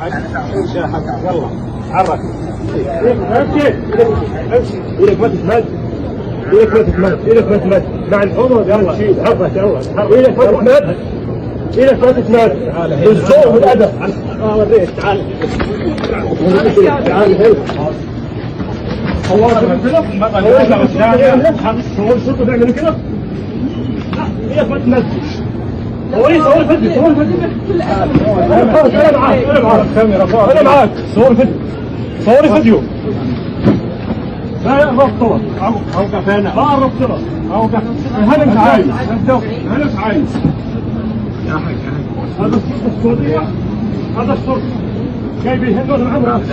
امشي يا حاج، يلا تحرك. امشي امشي، ايدك ما تتمد، ايدك ما تتمد، ايدك ما تتمد مع الحضن. يلا تحرك، يلا تحرك. ايدك ما تتمد، ايدك ما تتمد بالذوق والادب. اوريك، تعال تعال هنا. هو كده، هو الشرطة بيعملوا كده. لا، ايدك ما تمدش. صوري صوري فيديو، صوري فيديو. انا معاك، انا معاك، انا معاك. صوري فيديو، صوري فيديو. لا قربت لك، اوقف هنا. ما قربت لك. اوقف. انا مش عايز، انا مش عايز. يا حاج يا حاج. هذا الشرطة السعوديه، هذا الشرطة جاي بيهد وانا معاه راسي.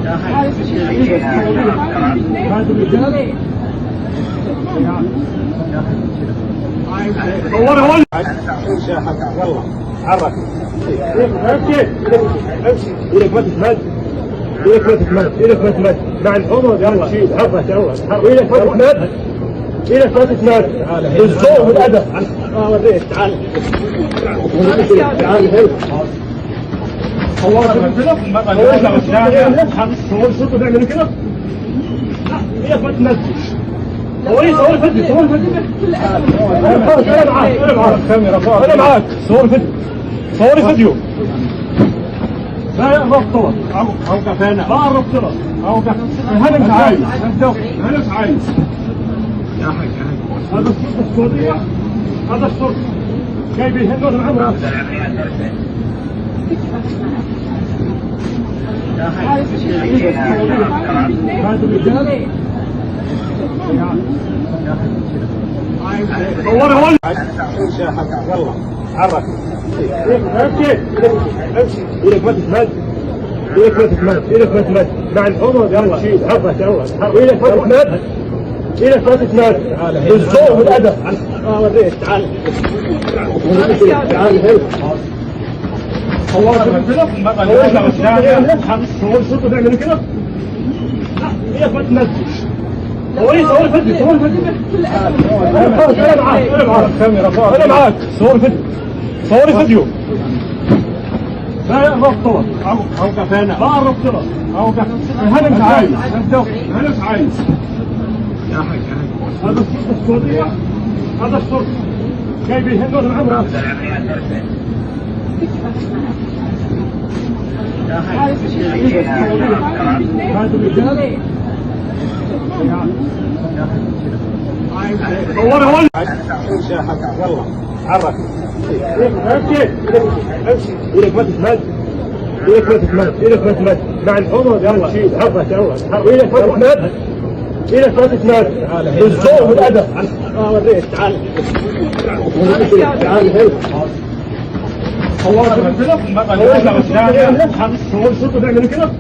يا حاج. هذا الرجال صوري هون. امشي يا حاج، يلا تحرك. امشي امشي، ايدك ما تتمد، ايدك ما تتمد، ايدك ما تتمد مع الحضن. يلا تحرك، يلا تحرك. ايدك ما تتمد، ايدك ما تتمد بالذوق والادب. اوريك، تعال تعال هنا. هو كده، هو الشرطة بيعملوا كده. لا، ايدك ما تمدش. صوري صوري فيديو، صوري فيديو. انا معاك، انا معاك، انا معاك. صوري فيديو، صوري فيديو. لا قربت لك، اوقف هنا. ما قربت لك. اوقف. انا مش عايز، انا مش عايز. يا حاج يا حاج. هذا الشرطة السعوديه، هذا الشرطة جاي بيهد وانا معاه راسي. يا حاج. هذا الرجال صوري هون. امشي يا حاج، يلا تحرك. امشي امشي، ايدك ما تتمد، ايدك ما تتمد، ايدك ما تتمد مع الحضن. يلا تحرك، يلا تحرك. ايدك ما تتمد، ايدك ما تتمد بالذوق والادب. اوريك، تعال تعال هنا. هو كده، هو الشرطة بيعملوا كده. لا، ايدك ما تمدش. صوري صوري فيديو، صوري فيديو. انا معاك، انا معاك، انا معاك. صوري فيديو، صوري فيديو. لا قربت لك، اوقف هنا. ما قربت لك. اوقف. انا مش عايز، انا مش عايز. يا حاج يا حاج. هذا الشرطة السعوديه، هذا الشرطة جاي بيهد وانا معاه راسي. يا حاج. هذا الرجال صوري هون. امشي يا حاج، يلا تحرك. امشي امشي، ايدك ما تتمد، ايدك ما تتمد، ايدك ما تتمد مع الحضن. يلا تحرك، يلا تحرك. ايدك ما تتمد، ايدك ما تتمد بالذوق والادب. اوريك، تعال تعال هنا. هو كده، هو الشرطة بيعملوا كده.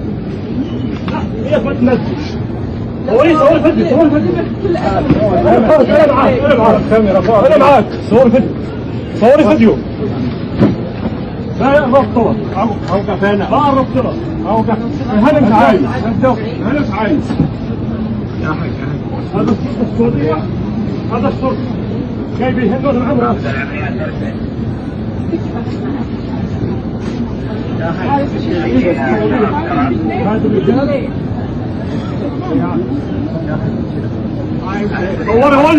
لا، ايدك ما تمدش. صوري صوري فيديو، صوري فيديو. انا معاك، انا معاك، انا معاك. صوري فيديو، صوري فيديو. لا قربت لك، اوقف هنا. ما قربت لك. اوقف. انا مش عايز، انا مش عايز. يا حاج يا حاج. هذا الشرطة السعوديه، هذا الشرطة جاي بيهد وانا معاه راسي. يا حاج. هذا الرجال صوري هون.